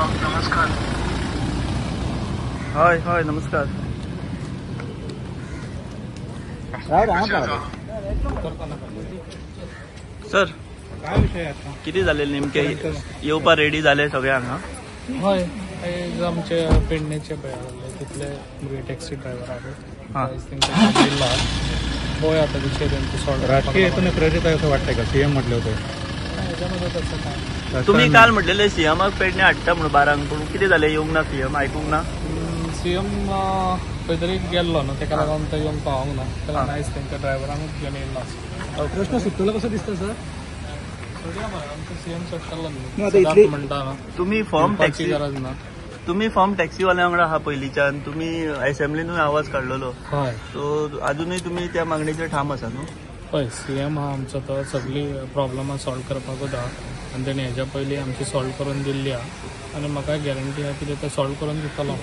नमस्कार. हय हय नमस्कार. सर काय विषय आता किती झाले नेमके? येवपा रेडी झाले सगळे हांगा? हय, आयज आमचे पेडणेचे पळय आसले तितले भुरगे टॅक्सी ड्रायव्हर आहात, आयज तेंकां दिला पळोवया आता विषय तेंचो सॉल्व. राजकीय हेतूने प्रेरित आहे असं वाटतंय का? सीएम म्हटले होते हेच्यामध्ये तसं काय. तुम्ही काल म्हटलेले सीएमाक पेडणे हाडटा म्हणून 12, पूण कितें जालें? येवंक ना सीएम? आयकूंक ना सीएम खंय तरी गेल्लो न्हू, तेका लागून तो येवंक पावोंक ना, तेका लागून आयज तेंच्या ड्रायव्हरांकूच घेवन येयल्लो आसा. प्रश्न सुट्टलो कसो दिसता सर? सोडया मरे, आमचो सीएम सोडटलो न्हू, सदांच म्हणटा न्हू. तुम्ही फॉर्म टॅक्सी गरज ना. तुम्ही फॉर्म टॅक्सीवाल्या वांगडा आहा पयलींच्यान, तुम्ही असेंब्लीनूय आवाज काडलेलो. हय. सो अजुनूय तुम्ही त्या मागणेचेर ठाम आसा न्हू? पळय, सीएम आहा आमचो, तो सगळी प्रॉब्लमां सॉल्व करपाकूच आहा आनी तेणी हेज्या पयलीं आमची सॉल्व करून दिल्ली आहा आनी म्हाका गॅरंटी आहा की ते सॉल्व करून दितलो.